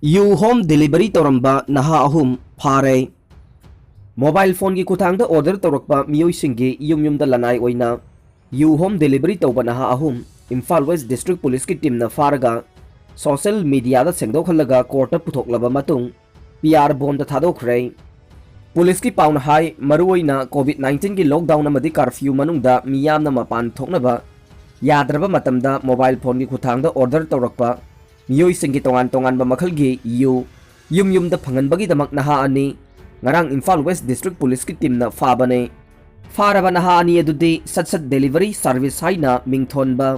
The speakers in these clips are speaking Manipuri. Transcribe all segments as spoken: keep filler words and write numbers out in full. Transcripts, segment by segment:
ꯌꯨ ꯍꯣꯝ ꯗꯦꯂꯤꯚꯔꯤ ꯇꯧꯔꯝꯕ ꯅꯍꯥ ꯑꯍꯨꯝ ꯐꯥꯔꯦ꯫ ꯃꯣꯕꯥꯏꯜ ꯐꯣꯟꯒꯤ ꯈꯨꯠꯊꯥꯡꯗ ꯑꯣꯔꯗꯔ ꯇꯧꯔꯛꯄ ꯃꯤꯑꯣꯏꯁꯤꯡꯒꯤ ꯌꯨꯝ ꯌꯨꯝꯗ ꯂꯅꯥꯏ ꯑꯣꯏꯅ ꯌꯨ ꯍꯣꯝ ꯗꯦꯂꯤꯚꯔꯤ ꯇꯧꯕ ꯅꯍꯥ ꯑꯍꯨꯝ ꯏꯝꯐꯥꯜ ꯋꯦꯁ ꯗꯤꯁꯇ꯭ꯔꯤꯛ ꯄꯨꯂꯤꯁꯀꯤ ꯇꯤꯝꯅ ꯐꯥꯔꯒ ꯁꯣꯁꯦꯜ ꯃꯤꯗꯤꯌꯥꯗ ꯁꯦꯡꯗꯣꯛꯍꯜꯂꯒ ꯀꯣꯔꯠꯇ ꯄꯨꯊꯣꯛꯂꯕ ꯃꯇꯨꯡ ꯄꯤ ꯑꯥꯔ ꯕꯣꯟꯗ ꯊꯥꯗꯣꯛꯈ꯭ꯔꯦ꯫ ꯄꯨꯂꯤꯁꯀꯤ ꯄꯥꯎꯅ ꯍꯥꯏ, ꯃꯔꯨꯑꯣꯏꯅ ꯀꯣꯚꯤꯗ ꯅꯥꯏꯟꯇꯤꯟꯒꯤ ꯂꯣꯛꯗꯥꯎꯟ ꯑꯃꯗꯤ ꯀꯥꯔꯐ꯭ꯌꯨ ꯃꯅꯨꯡꯗ ꯃꯤꯌꯥꯝꯅ ꯃꯄꯥꯟ ꯊꯣꯛꯅꯕ ꯌꯥꯗ꯭ꯔꯕ ꯃꯇꯝꯗ ꯃꯣꯕꯥꯏꯜ ꯐꯣꯟꯒꯤ ꯈꯨꯠꯊꯥꯡꯗ ꯑꯣꯔꯗꯔ ꯇꯧꯔꯛꯄ ꯃꯤꯑꯣꯏꯁꯤꯡꯒꯤ ꯇꯣꯉꯥꯟ ꯇꯣꯉꯥꯟꯕ ꯃꯈꯜꯒꯤ ꯌꯨ ꯌꯨꯝ ꯌꯨꯝꯗ ꯐꯪꯍꯟꯕꯒꯤꯗꯃꯛ ꯅꯍꯥ ꯑꯅꯤ ꯉꯔꯥꯡ ꯏꯝꯐꯥꯜ ꯋꯦꯁ ꯗꯤꯁꯇ꯭ꯔꯤꯛ ꯄꯨꯂꯤꯁꯀꯤ ꯇꯤꯝꯅ ꯐꯥꯕꯅꯦ꯫ ꯐꯥꯔꯕ ꯅꯍꯥ ꯑꯅꯤ ꯑꯗꯨꯗꯤ ꯁꯠ ꯁꯠ ꯗꯦꯂꯤꯚꯔꯤ ꯁꯥꯔꯚꯤꯁ ꯍꯥꯏꯅ ꯃꯤꯡꯊꯣꯟꯕ,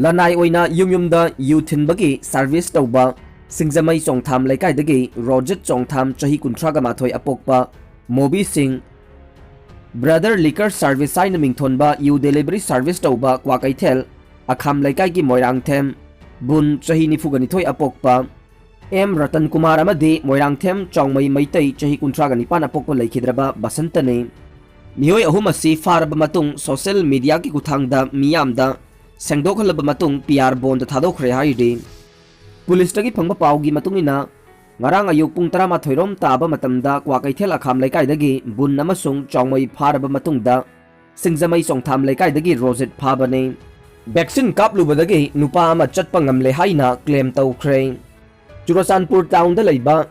ꯂꯅꯥꯏ ꯑꯣꯏꯅ ꯌꯨꯝ ꯌꯨꯝꯗ ꯌꯨ ꯊꯤꯟꯕꯒꯤ ꯁꯥꯔꯚꯤꯁ ꯇꯧꯕ ꯁꯤꯡꯖꯃꯩ ꯆꯣꯡꯊꯥꯝ ꯂꯩꯀꯥꯏꯗꯒꯤ ꯔꯣꯖꯤꯠ ꯆꯣꯡꯊꯥꯝ, ꯆꯍꯤ ꯀꯨꯟꯊ꯭ꯔꯥꯒ ꯃꯥꯊꯣꯏ ꯑꯄꯣꯛꯄ, ꯃꯣꯕꯤ ꯁꯤꯡ, ꯕ꯭ꯔꯗꯔ ꯂꯤꯀꯔ ꯁꯥꯔꯚꯤꯁ ꯍꯥꯏꯅ ꯃꯤꯡꯊꯣꯟꯕ ꯌꯨ ꯗꯦꯂꯤꯚꯔꯤ ꯁꯥꯔꯚꯤꯁ ꯇꯧꯕ ꯀ꯭ꯋꯥꯀꯩꯊꯦꯜ ꯑꯈꯥꯝ ꯂꯩꯀꯥꯏꯒꯤ ꯃꯣꯏꯔꯥꯡꯊꯦꯝ ꯕꯨꯟ, ꯆꯍꯤ ꯅꯤꯐꯨꯒ ꯅꯤꯊꯣꯏ ꯑꯄꯣꯛꯄ, ꯑꯦꯝ ꯔꯇꯟ ꯀꯨꯃꯥꯔ ꯑꯃꯗꯤ ꯃꯣꯏꯔꯥꯡꯊꯦꯝ ꯆꯥꯎꯃꯩ ꯃꯩꯇꯩ, ꯆꯍꯤ ꯀꯨꯟꯊ꯭ꯔꯥꯒ ꯅꯤꯄꯥꯟ ꯑꯄꯣꯛꯄ ꯂꯩꯈꯤꯗ꯭ꯔꯕ ꯕꯁꯟꯇꯅꯤ꯫ ꯃꯤꯑꯣꯏ ꯑꯍꯨꯝ ꯑꯁꯤ ꯐꯥꯔꯕ ꯃꯇꯨꯡ ꯁꯣꯁꯦꯜ ꯃꯤꯗꯤꯌꯥꯒꯤ ꯈꯨꯠꯊꯥꯡꯗ ꯃꯤꯌꯥꯝꯗ ꯁꯦꯡꯗꯣꯛꯍꯜꯂꯕ ꯃꯇꯨꯡ ꯄꯤ ꯑꯥꯔ ꯕꯣꯟꯗ ꯊꯥꯗꯣꯛꯈ꯭ꯔꯦ ꯍꯥꯏꯔꯤ꯫ ꯄꯨꯂꯤꯁꯇꯒꯤ ꯐꯪꯕ ꯄꯥꯎꯒꯤ ꯃꯇꯨꯡ ꯏꯟꯅ, ꯉꯔꯥꯡ ꯑꯌꯨꯛ ꯄꯨꯡ ꯇꯔꯥꯃꯥꯊꯣꯏ ꯔꯣꯝ ꯇꯥꯕ ꯃꯇꯝꯗ ꯀ꯭ꯋꯥꯀꯩꯊꯦꯜ ꯑꯈꯥꯝ ꯂꯩꯀꯥꯏꯗꯒꯤ ꯕꯨꯟ ꯑꯃꯁꯨꯡ ꯆꯥꯎꯃꯩ ꯐꯥꯔꯕ ꯃꯇꯨꯡꯗ ꯁꯤꯡꯖꯃꯩ ꯆꯣꯡꯊꯥꯝ ꯂꯩꯀꯥꯏꯗꯒꯤ ꯔꯣꯖꯤꯠ ꯐꯥꯕꯅꯤ꯫ ꯚꯦꯛꯁꯤꯟ ꯀꯥꯞꯂꯨꯕꯗꯒꯤ ꯅꯨꯄꯥ ꯑꯃ ꯆꯠꯄ ꯉꯝꯂꯦ ꯍꯥꯏꯅ ꯀ꯭ꯂꯦꯝ ꯇꯧꯈ꯭ꯔꯦ꯫ ꯆꯨꯔꯆꯥꯟꯄꯨꯔ ꯇꯥꯎꯟꯗ ꯂꯩꯕ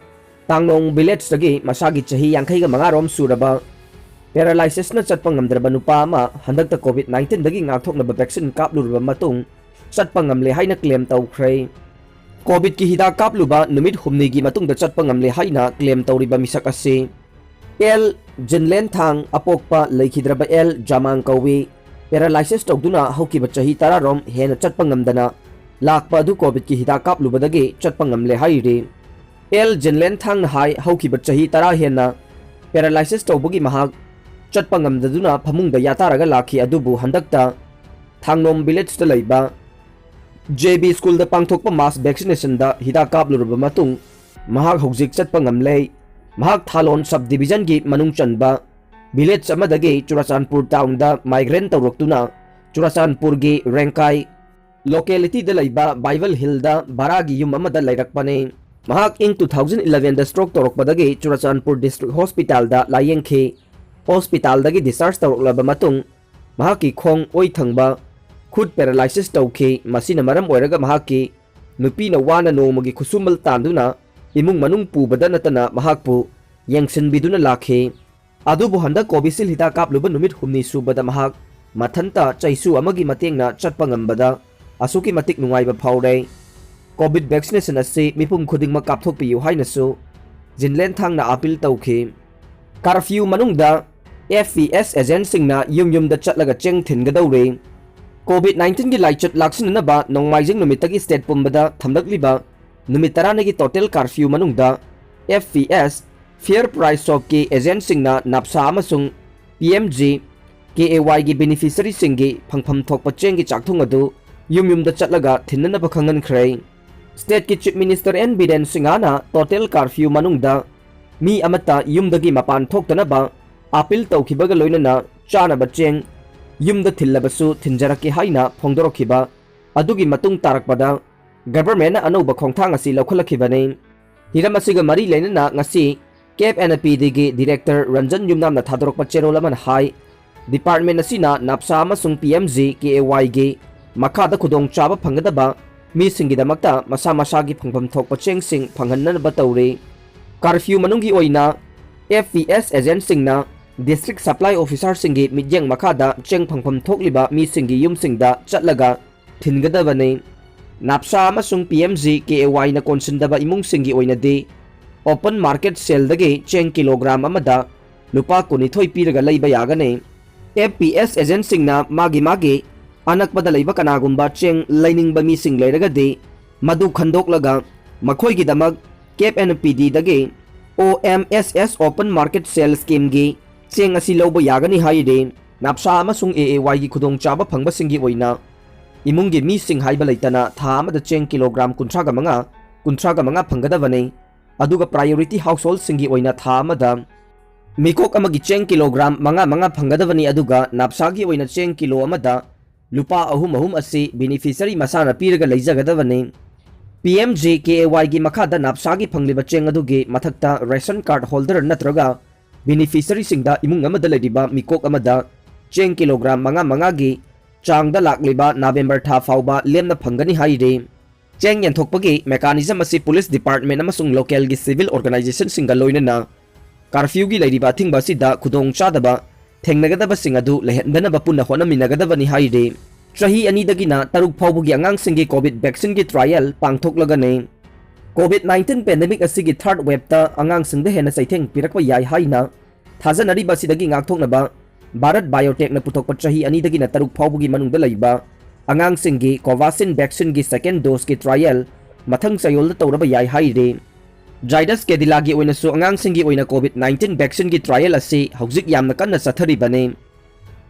ꯇꯥꯡꯂꯣꯡ ꯚꯤꯂꯦꯖꯇꯒꯤ ꯃꯁꯥꯒꯤ ꯆꯍꯤ ꯌꯥꯡꯈꯩꯒ ꯃꯉꯥ ꯔꯣꯝ ꯁꯨꯔꯕ ꯄꯦꯔꯥꯂꯥꯏꯁꯤꯁꯅ ꯆꯠꯄ ꯉꯝꯗ꯭ꯔꯕ ꯅꯨꯄꯥ ꯑꯃ ꯍꯟꯗꯛꯇ ꯀꯣꯚꯤꯗ ꯅꯥꯏꯟꯇꯤꯟꯗꯒꯤ ꯉꯥꯛꯊꯣꯛꯅꯕ ꯚꯦꯛꯁꯤꯟ ꯀꯥꯞꯂꯨꯔꯕ ꯃꯇꯨꯡ ꯆꯠꯄ ꯉꯝꯂꯦ ꯍꯥꯏꯅ ꯀ꯭ꯂꯦꯝ ꯇꯧꯈ꯭ꯔꯦ꯫ ꯀꯣꯚꯤꯗꯀꯤ ꯍꯤꯗꯥꯛ ꯀꯥꯞꯂꯨꯕ ꯅꯨꯃꯤꯠ ꯍꯨꯝꯅꯤꯒꯤ ꯃꯇꯨꯡꯗ ꯆꯠꯄ ꯉꯝꯂꯦ ꯍꯥꯏꯅ ꯀ꯭ꯂꯦꯝ ꯇꯧꯔꯤꯕ ꯃꯤꯁꯛ ꯑꯁꯤ ꯑꯦꯜ ꯖꯤꯟꯂꯦꯟꯊꯥꯡ ꯑꯄꯣꯛꯄ ꯂꯩꯈꯤꯗ꯭ꯔꯕ ꯑꯦꯜ ꯖꯥꯃꯥꯡ ꯀꯧꯏ꯫ ꯄꯦꯔꯥꯂꯥꯏꯁꯤꯁ ꯇꯧꯗꯨꯅ ꯍꯧꯈꯤꯕ ꯆꯍꯤ ꯇꯔꯥ ꯔꯣꯝ ꯍꯦꯟꯅ ꯆꯠꯄ ꯉꯝꯗꯅ ꯂꯥꯛꯄ ꯑꯗꯨ ꯀꯣꯚꯤꯗꯀꯤ ꯍꯤꯗꯥꯛ ꯀꯥꯞꯂꯨꯕꯗꯒꯤ ꯆꯠꯄ ꯉꯝꯂꯦ ꯍꯥꯏꯔꯤ꯫ ꯑꯦꯜ ꯖꯤꯟꯂꯦꯟꯊꯥꯡꯅ ꯍꯥꯏ, ꯍꯧꯈꯤꯕ ꯆꯍꯤ ꯇꯔꯥ ꯍꯦꯟꯅ ꯄꯦꯔꯥꯂꯥꯏꯁꯤꯁ ꯇꯧꯕꯒꯤ ꯃꯍꯥꯛ ꯆꯠꯄ ꯉꯝꯗꯗꯨꯅ ꯐꯃꯨꯡꯗ ꯌꯥꯇꯥꯔꯒ ꯂꯥꯛꯈꯤ, ꯑꯗꯨꯕꯨ ꯍꯟꯗꯛꯇ ꯊꯥꯡꯂꯣꯝ ꯚꯤꯂꯦꯖꯇ ꯂꯩꯕ ꯖꯦ ꯕꯤ ꯁ꯭ꯀꯨꯜꯗ ꯄꯥꯡꯊꯣꯛꯄ ꯃꯥꯁ ꯚꯦꯛꯁꯤꯅꯦꯁꯟꯗ ꯍꯤꯗꯥꯛ ꯀꯥꯞꯂꯨꯔꯕ ꯃꯇꯨꯡ ꯃꯍꯥꯛ ꯍꯧꯖꯤꯛ ꯆꯠꯄ ꯉꯝꯂꯦ꯫ ꯃꯍꯥꯛ ꯊꯥꯂꯣꯟ ꯁꯕ ꯗꯤꯚꯤꯖꯟꯒꯤ ꯃꯅꯨꯡ ꯆꯟꯕ ꯚꯤꯂꯦꯖ ꯑꯃꯗꯒꯤ ꯆꯨꯔꯆꯥꯟꯄꯨꯔ ꯇꯥꯎꯟꯗ ꯃꯥꯏꯒ꯭ꯔꯦꯟ ꯇꯧꯔꯛꯇꯨꯅ ꯆꯨꯔꯆꯥꯟꯄꯨꯔꯒꯤ ꯔꯦꯡꯀꯥꯏ ꯂꯣꯀꯦꯂꯤꯇꯤꯗ ꯂꯩꯕ ꯕꯥꯏꯕꯜ ꯍꯤꯜꯗ ꯚꯔꯥꯒꯤ ꯌꯨꯝ ꯑꯃꯗ ꯂꯩꯔꯛꯄꯅꯤ꯫ ꯃꯍꯥꯛ ꯏꯪ two thousand elevenꯗ stroke ꯇꯧꯔꯛꯄꯗꯒꯤ Churachandpur District Hospitalꯗ ꯂꯥꯌꯦꯡꯈꯤ꯫ Hospitalꯗꯒꯤ discharge ꯇꯧꯔꯛꯂꯕ ꯃꯇꯨꯡ ꯃꯍꯥꯛꯀꯤ ꯈꯣꯡ ꯑꯣꯏ ꯊꯪꯕ, ꯈꯨꯠ paralysis ꯇꯧꯈꯤ꯫ ꯃꯁꯤꯅ ꯃꯔꯝ ꯑꯣꯏꯔꯒ ꯃꯍꯥꯛꯀꯤ ꯅꯨꯄꯤꯅ ꯋꯥꯅ ꯅꯣꯡꯃꯒꯤ ꯈꯨꯠꯁꯨꯃꯜ ꯇꯥꯟꯗꯨꯅ ꯏꯃꯨꯡ ꯃꯅꯨꯡ ꯄꯨꯕꯗ ꯅꯠꯇꯅ ꯃꯍꯥꯛꯄꯨ ꯌꯦꯡꯁꯤꯟꯕꯤꯗꯨꯅ ꯂꯥꯛꯈꯤ꯫ ꯑꯗꯨꯕꯨ ꯍꯟꯗꯛ Covishield ꯍꯤꯗꯥꯛ ꯀꯥꯞꯂꯨꯕ ꯅꯨꯃꯤꯠ ꯍꯨꯝꯅꯤ ꯁꯨꯕꯗ ꯃꯍꯥꯛ ꯃꯊꯟꯇ ꯆꯩꯁꯨ ꯑꯃꯒꯤ ꯃꯇꯦꯡꯅ ꯆꯠꯄ ꯉꯝꯕꯗ ꯑꯁꯨꯛꯀꯤ ꯃꯇꯤꯛ ꯅꯨꯡꯉꯥꯏꯕ ꯐꯥꯎꯔꯦ꯫ Covid vaccination ꯑꯁꯤ ꯃꯤꯄꯨꯝ ꯈꯨꯗꯤꯡꯃꯛ ꯀꯥꯞꯊꯣꯛꯄꯤꯌꯨ ꯍꯥꯏꯅꯁꯨ ꯖꯤꯟꯂꯦꯟꯊꯥꯡꯅ appeal ꯇꯧꯈꯤ꯫ Curfew ꯃꯅꯨꯡꯗ F P S agentꯁꯤꯡꯅ ꯌꯨꯝ ꯌꯨꯝꯗ ꯆꯠꯂꯒ ꯆꯦꯡ ꯊꯤꯟꯒꯗꯧꯔꯤ꯫ Covid nineteenꯒꯤ ꯂꯥꯏꯆꯠ ꯂꯥꯛꯁꯤꯟꯅꯅꯕ ꯅꯣꯡꯃꯥꯏꯖꯤꯡ ꯅꯨꯃꯤꯠꯇꯒꯤ state ꯄꯨꯝꯕꯗ ꯊꯝꯂꯛꯂꯤꯕ ꯅꯨꯃꯤꯠ ꯇꯔꯥꯅꯤꯒꯤ total curfew ꯃꯅꯨꯡꯗ F P S Fair Price Shopꯀꯤ agentꯁꯤꯡꯅ ꯅꯥꯞꯁꯥ ꯑꯃꯁꯨꯡ P M G K A Yꯒꯤ beneficiaryꯁꯤꯡꯒꯤ ꯐꯪꯐꯝ ꯊꯣꯛꯄ ꯆꯦꯡꯒꯤ ꯆꯥꯛꯊꯨꯡ ꯑꯗꯨ ꯌꯨꯝ ꯌꯨꯝꯗ ꯆꯠꯂꯒ ꯊꯤꯟꯅꯅꯕ ꯈꯪꯍꯟꯈ꯭ꯔꯦ꯫ Stateꯀꯤ Chief Minister N Biren Singhꯅ total curfew ꯃꯅꯨꯡꯗ ꯃꯤ ꯑꯃꯠꯇ ꯌꯨꯝꯗꯒꯤ ꯃꯄꯥꯟ ꯊꯣꯛꯇꯅꯕ appeal ꯇꯧꯈꯤꯕꯒ ꯂꯣꯏꯅꯅ ꯆꯥꯅꯕ ꯆꯦꯡ ꯌꯨꯝꯗ ꯊꯤꯜꯂꯕꯁꯨ ꯊꯤꯟꯖꯔꯛꯀꯦ ꯍꯥꯏꯅ ꯐꯣꯡꯗꯣꯔꯛꯈꯤꯕ ꯑꯗꯨꯒꯤ ꯃꯇꯨꯡ ꯇꯥꯔꯛꯄꯗ governmentꯅ ꯑꯅꯧꯕ ꯈꯣꯡꯊꯥꯡ ꯑꯁꯤ ꯂꯧꯈꯠꯂꯛꯈꯤꯕꯅꯤ꯫ ꯍꯤꯔꯝ ꯑꯁꯤꯒ ꯃꯔꯤ ꯂꯩꯅꯅ ꯉꯁꯤ Cap and P Dꯒꯤ director Ranjan ꯌꯨꯝꯅꯥꯝꯅ ꯊꯥꯗꯣꯔꯛꯄ ꯆꯦꯔꯣꯜ ꯑꯃꯅ ꯍꯥꯏ, department ꯑꯁꯤꯅ ꯅꯥꯞꯁꯥ ꯑꯃꯁꯨꯡ P M G K A Yꯒꯤ ꯃꯈꯥꯗ ꯈꯨꯗꯣꯡꯆꯥꯕ ꯐꯪꯒꯗꯕ ꯃꯤꯁꯤꯡꯒꯤꯗꯃꯛꯇ ꯃꯁꯥ ꯃꯁꯥꯒꯤ ꯐꯪꯐꯝ ꯊꯣꯛꯄ ꯆꯦꯡꯁꯤꯡ ꯐꯪꯍꯟꯅꯕ ꯇꯧꯔꯤ꯫ Curfew ꯃꯅꯨꯡꯒꯤ ꯑꯣꯏꯅ F P S agentꯁꯤꯡꯅ district supply officerꯁꯤꯡꯒꯤ ꯃꯤꯠꯌꯦꯡ ꯃꯈꯥꯗ ꯆꯦꯡ ꯐꯪꯐꯝ ꯊꯣꯛꯂꯤꯕ ꯃꯤꯁꯤꯡꯒꯤ ꯌꯨꯝꯁꯤꯡꯗ ꯆꯠꯂꯒ ꯊꯤꯟꯒꯗꯕꯅꯤ꯫ ꯅꯥꯞꯁꯥ ꯑꯃꯁꯨꯡ P M G K A Yꯅ ꯀꯣꯟꯁꯤꯟꯗꯕ ꯏꯃꯨꯡꯁꯤꯡꯒꯤ ꯑꯣꯏꯅꯗꯤ open market saleꯗꯒꯤ ꯆꯦꯡ kilogram ꯑꯃꯗ ꯂꯨꯄꯥ ꯀꯨꯟꯅꯤꯊꯣꯏ ꯄꯤꯔꯒ ꯂꯩꯕ ꯌꯥꯒꯅꯤ꯫ F P S agentꯁꯤꯡꯅ ꯃꯥꯒꯤ ꯃꯥꯒꯤ ꯑꯅꯛꯄꯗ ꯂꯩꯕ ꯀꯅꯥꯒꯨꯝꯕ ꯆꯦꯡ ꯂꯩꯅꯤꯡꯕ ꯃꯤꯁꯤꯡ ꯂꯩꯔꯒꯗꯤ ꯃꯗꯨ ꯈꯟꯗꯣꯛꯂꯒ ꯃꯈꯣꯏꯒꯤꯗꯃꯛ Cap and P Dꯗꯒꯤ O M S S open market sale schemeꯒꯤ ꯆꯦꯡ ꯑꯁꯤ ꯂꯧꯕ ꯌꯥꯒꯅꯤ ꯍꯥꯏꯔꯤ꯫ ꯅꯥꯞꯁꯥ ꯑꯃꯁꯨꯡ A A Yꯒꯤ ꯈꯨꯗꯣꯡꯆꯥꯕ ꯐꯪꯕꯁꯤꯡꯒꯤ ꯑꯣꯏꯅ ꯏꯃꯨꯡꯒꯤ ꯃꯤꯁꯤꯡ ꯍꯥꯏꯕ ꯂꯩꯇꯅ ꯊꯥ ꯑꯃꯗ ꯆꯦꯡ kilogram ꯀꯨꯟꯊ꯭ꯔꯥꯒ ꯃꯉꯥ, ꯀꯨꯟꯊ꯭ꯔꯥꯒ ꯃꯉꯥ ꯐꯪꯒꯗꯕꯅꯤ꯫ ꯑꯗꯨꯒ priority householdꯁꯤꯡꯒꯤ ꯑꯣꯏꯅ ꯊꯥ ꯑꯃꯗ ꯃꯤꯀꯣꯛ ꯑꯃꯒꯤ ꯆꯦꯡ kilogram ꯃꯉꯥ ꯃꯉꯥ ꯐꯪꯒꯗꯕꯅꯤ꯫ ꯑꯗꯨꯒ ꯅꯥꯞꯁꯥꯒꯤ ꯑꯣꯏꯅ ꯆꯦꯡ kilo ꯑꯃꯗ ꯂꯨꯄꯥ ꯑꯍꯨꯝ ꯑꯍꯨꯝ ꯑꯁꯤ beneficiary ꯃꯁꯥꯅ ꯄꯤꯔꯒ ꯂꯩꯖꯒꯗꯕꯅꯤ꯫ P M G K A ꯋꯥꯏꯒꯤ ꯃꯈꯥꯗ ꯅꯥꯞꯁꯥꯒꯤ ꯐꯪꯂꯤꯕ ꯆꯦꯡ ꯑꯗꯨꯒꯤ ꯃꯊꯛꯇ ration card holder ꯅꯠꯇ꯭ꯔꯒ beneficiaryꯁꯤꯡꯗ ꯏꯃꯨꯡ ꯑꯃꯗ ꯂꯩꯔꯤꯕ ꯃꯤꯀꯣꯛ ꯑꯃꯗ ꯆꯦꯡ ꯀꯤꯂꯣꯒ꯭ꯔꯥꯝ ꯃꯉꯥ ꯃꯉꯥꯒꯤ ꯆꯥꯡꯗ ꯂꯥꯛꯂꯤꯕ ꯅꯕꯦꯝꯕꯔ ꯊꯥ ꯐꯥꯎꯕ ꯂꯦꯝꯅ ꯐꯪꯒꯅꯤ ꯍꯥꯏꯔꯤ꯫ ꯆꯦꯡ ꯌꯦꯟꯊꯣꯛꯄꯒꯤ mechanism ꯑꯁꯤ police department ꯑꯃꯁꯨꯡ localꯒꯤ civil organizationꯁꯤꯡꯒ ꯂꯣꯏꯅꯅ curfewꯒꯤ ꯂꯩꯔꯤꯕ ꯑꯊꯤꯡꯕ ꯑꯁꯤꯗ ꯈꯨꯗꯣꯡꯆꯥꯗꯕ ꯊꯦꯡꯅꯒꯗꯕꯁꯤꯡ ꯑꯗꯨ ꯂꯩꯍꯟꯗꯅꯕ ꯄꯨꯟꯅ ꯍꯣꯠꯅꯃꯤꯟꯅꯒꯗꯕꯅꯤ ꯍꯥꯏꯔꯤ꯫ ꯆꯍꯤ ꯑꯅꯤꯗꯒꯤꯅ ꯇꯔꯨꯛ ꯐꯥꯎꯕꯒꯤ ꯑꯉꯥꯡꯁꯤꯡꯒꯤ COVID vaccineꯒꯤ trial ꯄꯥꯡꯊꯣꯛꯂꯒꯅꯤ꯫ COVID nineteen pandemic ꯑꯁꯤꯒꯤ third waveꯇ ꯑꯉꯥꯡꯁꯤꯡꯗ ꯍꯦꯟꯅ ꯆꯩꯊꯦꯡ ꯄꯤꯔꯛꯄ ꯌꯥꯏ ꯍꯥꯏꯅ ꯊꯥꯖꯅꯔꯤꯕ ꯑꯁꯤꯗꯒꯤ ꯉꯥꯛꯊꯣꯛꯅꯕ Bharat Biotechꯅ ꯄꯨꯊꯣꯛꯄ ꯆꯍꯤ ꯑꯅꯤꯗꯒꯤꯅ ꯇꯔꯨꯛ ꯐꯥꯎꯕꯒꯤ ꯃꯅꯨꯡꯗ ꯂꯩꯕ ꯑꯉꯥꯡꯁꯤꯡꯒꯤ Covaxin vaccineꯒꯤ second doseꯀꯤ trial ꯃꯊꯪ ꯆꯌꯣꯜꯗ ꯇꯧꯔꯕ ꯌꯥꯏ ꯍꯥꯏꯔꯤ꯫ Zydus Cadilagꯤ ꯑꯣꯏꯅꯁꯨ ꯑꯉꯥꯡꯁꯤꯡꯒꯤ ꯑꯣꯏꯅ COVID nineteen vaccineꯒꯤ trial ꯑꯁꯤ ꯍꯧꯖꯤꯛ ꯌꯥꯝꯅ ꯀꯟꯅ ꯆꯠꯊꯔꯤꯕꯅꯤ꯫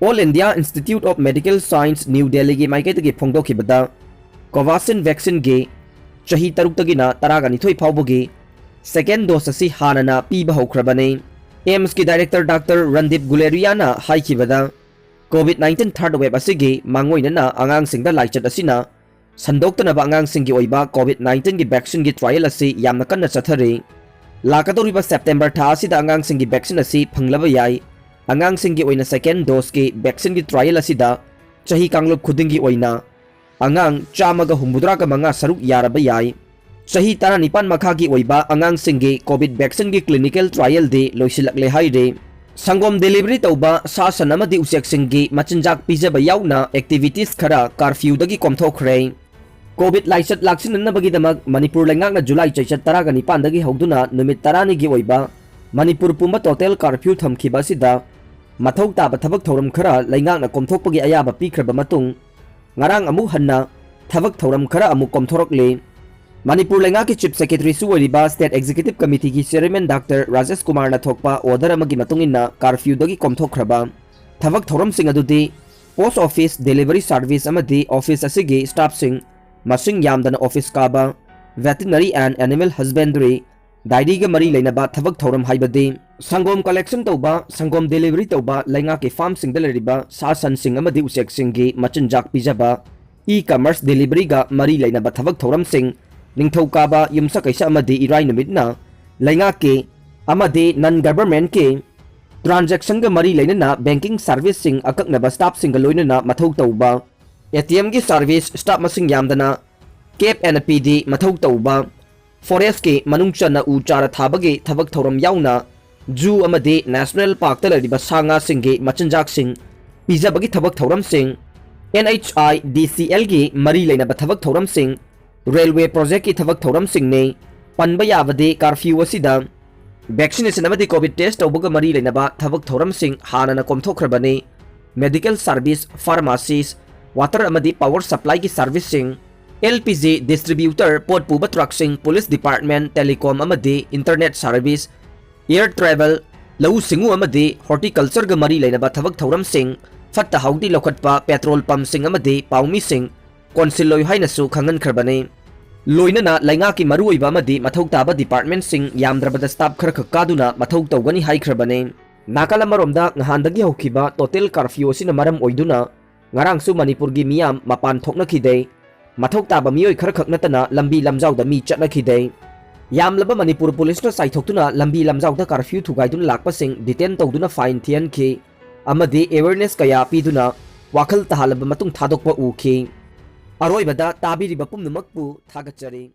All India Institute of Medical Science, New Delhiꯒꯤ ꯃꯥꯏꯀꯩꯗꯒꯤ ꯐꯣꯡꯗꯣꯛꯈꯤꯕꯗ, Covaxin vaccineꯒꯤ ꯆꯍꯤ ꯇꯔꯨꯛꯇꯒꯤꯅ ꯇꯔꯥꯒ ꯅꯤꯊꯣꯏ ꯐꯥꯎꯕꯒꯤ second dose ꯑꯁꯤ ꯍꯥꯟꯅꯅ ꯄꯤꯕ ꯍꯧꯈ꯭ꯔꯕꯅꯤ꯫ AIIMSꯀꯤ director Doctor Randeep Guleriaꯅ ꯍꯥꯏꯈꯤꯕꯗ, COVID nineteen third wave ꯑꯁꯤꯒꯤ ꯃꯥꯡꯑꯣꯏꯅꯅ ꯑꯉꯥꯡꯁꯤꯡꯗ ꯂꯥꯏꯆꯠ ꯑꯁꯤꯅ ꯁꯟꯗꯣꯛꯇꯅꯕ ꯑꯉꯥꯡꯁꯤꯡꯒꯤ ꯑꯣꯏꯕ COVID nineteenꯒꯤ vaccineꯒꯤ trial ꯑꯁꯤ ꯌꯥꯝꯅ ꯀꯟꯅ ꯆꯠꯊꯔꯤ꯫ ꯂꯥꯛꯀꯗꯧꯔꯤꯕ September ꯊꯥ ꯑꯁꯤꯗ ꯑꯉꯥꯡꯁꯤꯡꯒꯤ vaccine ꯑꯁꯤ ꯐꯪꯂꯕ ꯌꯥꯏ꯫ ꯑꯉꯥꯡꯁꯤꯡꯒꯤ ꯑꯣꯏꯅ second doseꯀꯤ vaccineꯒꯤ trial ꯑꯁꯤꯗ ꯆꯍꯤ ꯀꯥꯡꯂꯨꯞ ꯈꯨꯗꯤꯡꯒꯤ ꯑꯣꯏꯅ ꯑꯉꯥꯡ ꯆꯥꯝꯃꯒ ꯍꯨꯝꯐꯨꯇꯔꯥꯒ ꯃꯉꯥ ꯁꯔꯨꯛ ꯌꯥꯔꯕ ꯌꯥꯏ꯫ ꯆꯍꯤ ꯇꯔꯥꯅꯤꯄꯥꯟ ꯃꯈꯥꯒꯤ ꯑꯣꯏꯕ ꯑꯉꯥꯡꯁꯤꯡꯒꯤ COVID vaccineꯒꯤ clinical trialꯗꯤ ꯂꯣꯏꯁꯤꯜꯂꯛꯂꯦ ꯍꯥꯏꯔꯤ꯫ ꯁꯪꯒꯣꯝ delivery ꯇꯧꯕ ꯁꯥ ꯁꯟ ꯑꯃꯗꯤ ꯎꯆꯦꯛꯁꯤꯡꯒꯤ ꯃꯆꯤꯟꯖꯥꯛ ꯄꯤꯖꯕ ꯌꯥꯎꯅ activities ꯈꯔ curfewꯗꯒꯤ ꯀꯣꯝꯊꯣꯛꯈ꯭ꯔꯦ꯫ COVID ꯂꯥꯏꯆꯠ ꯂꯥꯛꯁꯤꯟꯅꯅꯕꯒꯤꯗꯃꯛ ꯃꯅꯤꯄꯨꯔ ꯂꯩꯉꯥꯛꯅ July ꯆꯩꯆꯠ ꯇꯔꯥꯒ ꯅꯤꯄꯥꯟꯗꯒꯤ ꯍꯧꯗꯨꯅ ꯅꯨꯃꯤꯠ ꯇꯔꯥꯅꯤꯒꯤ ꯑꯣꯏꯕ ꯃꯅꯤꯄꯨꯔ ꯄꯨꯝꯕ total curfew ꯊꯝꯈꯤꯕ ꯑꯁꯤꯗ ꯃꯊꯧ ꯇꯥꯕ ꯊꯕꯛ ꯊꯧꯔꯝ ꯈꯔ ꯂꯩꯉꯥꯛꯅ ꯀꯣꯝꯊꯣꯛꯄꯒꯤ ꯑꯌꯥꯕ ꯄꯤꯈ꯭ꯔꯕ ꯃꯇꯨꯡ, ꯉꯔꯥꯡ ꯑꯃꯨꯛ ꯍꯟꯅ ꯊꯕꯛ ꯊꯧꯔꯝ ꯈꯔ ꯑꯃꯨꯛ ꯀꯣꯝꯊꯣꯔꯛꯂꯤ꯫ ꯃꯅꯤꯄꯨꯔ ꯂꯩꯉꯥꯛꯀꯤ Chief Secretaryꯁꯨ ꯑꯣꯏꯔꯤꯕ State Executive Committeeꯒꯤ Chairman Doctor Rajesh ꯀꯨꯃꯥꯔꯅ ꯊꯣꯛꯄ order ꯑꯃꯒꯤ ꯃꯇꯨꯡ ꯏꯟꯅ curfewꯗꯒꯤ ꯀꯣꯝꯊꯣꯛꯈ꯭ꯔꯕ ꯊꯕꯛ ꯊꯧꯔꯝꯁꯤꯡ ꯑꯗꯨꯗꯤ post office, delivery service ꯑꯃꯗꯤ office ꯑꯁꯤꯒꯤ staffꯁꯤꯡ ꯃꯁꯤꯡ ꯌꯥꯝꯗꯅ office ꯀꯥꯕ, veterinary and animal husbandry, dairyꯒ ꯃꯔꯤ ꯂꯩꯅꯕ ꯊꯕꯛ ꯊꯧꯔꯝ ꯍꯥꯏꯕꯗꯤ ꯁꯪꯒꯣꯝ collection ꯇꯧꯕ, ꯁꯪꯒꯣꯝ delivery ꯇꯧꯕ, ꯂꯩꯉꯥꯛꯀꯤ farmꯁꯤꯡꯗ ꯂꯩꯔꯤꯕ ꯁꯥ ꯁꯟꯁꯤꯡ ꯑꯃꯗꯤ ꯎꯆꯦꯛꯁꯤꯡꯒꯤ ꯃꯆꯤꯟꯖꯥꯛ ꯄꯤꯖꯕ, e-commerce deliveryꯒ ꯃꯔꯤ ꯂꯩꯅꯕ ꯊꯕꯛ ꯊꯧꯔꯝꯁꯤꯡ, ꯅꯤꯡꯊꯧꯀꯥꯕ, ꯌꯨꯝꯁꯀꯩꯁ ꯑꯃꯗꯤ ꯏꯔꯥꯏ ꯅꯨꯃꯤꯠꯅ ꯂꯩꯉꯥꯛꯀꯤ ꯑꯃꯗꯤ non governmentꯀꯤ transactionꯒ ꯃꯔꯤ ꯂꯩꯅꯅ banking serviceꯁꯤꯡ ꯑꯀꯛꯅꯕ staffꯁꯤꯡꯒ ꯂꯣꯏꯅꯅ ꯃꯊꯧ ꯇꯧꯕ, ATMꯒꯤ service staff ꯃꯁꯤꯡ ꯌꯥꯝꯗꯅ cap and PD ꯃꯊꯧ ꯇꯧꯕ, forestꯀꯤ ꯃꯅꯨꯡ ꯆꯟꯅ ꯎ ꯆꯥꯔ ꯊꯥꯕꯒꯤ ꯊꯕꯛ ꯊꯧꯔꯝ ꯌꯥꯎꯅ zoo ꯑꯃꯗꯤ national parkꯇ ꯂꯩꯔꯤꯕ ꯁꯥ ꯉꯥꯁꯤꯡꯒꯤ ꯃꯆꯤꯟꯖꯥꯛꯁꯤꯡ ꯄꯤꯖꯕꯒꯤ ꯊꯕꯛ ꯊꯧꯔꯝꯁꯤꯡ, NHIDCLꯒꯤ ꯃꯔꯤ ꯂꯩꯅꯕ ꯊꯕꯛ ꯊꯧꯔꯝꯁꯤꯡ, railway projectꯀꯤ ꯊꯕꯛ ꯊꯧꯔꯝꯁꯤꯡꯅꯤ꯫ ꯄꯟꯕ ꯌꯥꯕꯗꯤ curfew ꯑꯁꯤꯗ vaccination ꯑꯃꯗꯤ COVID test ꯇꯧꯕꯒ ꯃꯔꯤ ꯂꯩꯅꯕ ꯊꯕꯛ ꯊꯧꯔꯝꯁꯤꯡ ꯍꯥꯟꯅꯅ ꯀꯣꯝꯊꯣꯛꯈ꯭ꯔꯕꯅꯤ꯫ Medical service, pharmacies, water ꯑꯃꯗꯤ power supplyꯒꯤ serviceꯁꯤꯡ, LPG distributor, ꯄꯣꯠ ꯄꯨꯕ truckꯁꯤꯡ, police department, telecom ꯑꯃꯗꯤ internet service, air travel, ꯂꯧꯎ ꯁꯤꯡꯎ ꯑꯃꯗꯤ horticultureꯒ ꯃꯔꯤ ꯂꯩꯅꯕ ꯊꯕꯛ ꯊꯧꯔꯝꯁꯤꯡ, ꯐꯠꯇ ꯍꯥꯎꯗꯤ ꯂꯧꯈꯠꯄ, petrol pumpꯁꯤꯡ ꯑꯃꯗꯤ ꯄꯥꯎꯃꯤꯁꯤꯡ ꯀꯣꯟꯁꯤꯜꯂꯣꯏ ꯍꯥꯏꯅꯁꯨ ꯈꯪꯍꯟꯈ꯭ꯔꯕꯅꯤ꯫ ꯂꯣꯏꯅꯅ ꯂꯩꯉꯥꯛꯀꯤ ꯃꯔꯨꯑꯣꯏꯕ ꯑꯃꯗꯤ ꯃꯊꯧ ꯇꯥꯕ departmentꯁꯤꯡ ꯌꯥꯝꯗ꯭ꯔꯕꯗ staff ꯈꯔꯈꯛ ꯀꯥꯗꯨꯅ ꯃꯊꯧ ꯇꯧꯒꯅꯤ ꯍꯥꯏꯈ꯭ꯔꯕꯅꯤ꯫ ꯅꯥꯀꯜ ꯑꯃꯔꯣꯝꯗ, ꯅꯍꯥꯟꯗꯒꯤ ꯍꯧꯈꯤꯕ total curfew ꯑꯁꯤꯅ ꯃꯔꯝ ꯑꯣꯏꯗꯨꯅ ꯉꯔꯥꯡꯁꯨ ꯃꯅꯤꯄꯨꯔꯒꯤ ꯃꯤꯌꯥꯝ ꯃꯄꯥꯟ ꯊꯣꯛꯅꯈꯤꯗꯦ꯫ ꯃꯊꯧ ꯇꯥꯕ ꯃꯤꯑꯣꯏ ꯈꯔꯈꯛ ꯅꯠꯇꯅ ꯂꯝꯕꯤ ꯂꯝꯖꯥꯎꯗ ꯃꯤ ꯆꯠꯅꯈꯤꯗꯦ꯫ ꯌꯥꯝꯂꯕ ꯃꯅꯤꯄꯨꯔ ꯄꯨꯂꯤꯁꯅ ꯆꯥꯏꯊꯣꯛꯇꯨꯅ ꯂꯝꯕꯤ ꯂꯝꯖꯥꯎꯗ curfew ꯊꯨꯒꯥꯏꯗꯨꯅ ꯂꯥꯛꯄꯁꯤꯡ detain ꯇꯧꯗꯨꯅ fine ꯊꯤꯍꯟꯈꯤ ꯑꯃꯗꯤ awareness ꯀꯌꯥ ꯄꯤꯗꯨꯅ ꯋꯥꯈꯜ ꯇꯥꯍꯜꯂꯕ ꯃꯇꯨꯡ ꯊꯥꯗꯣꯛꯄ ꯎꯈꯤ꯫ ꯑꯔꯣꯏꯕꯗ ꯇꯥꯕꯤꯔꯤꯕ ꯄꯨꯝꯅꯃꯛꯄꯨ ꯊꯥꯒꯠꯆꯔꯤ꯫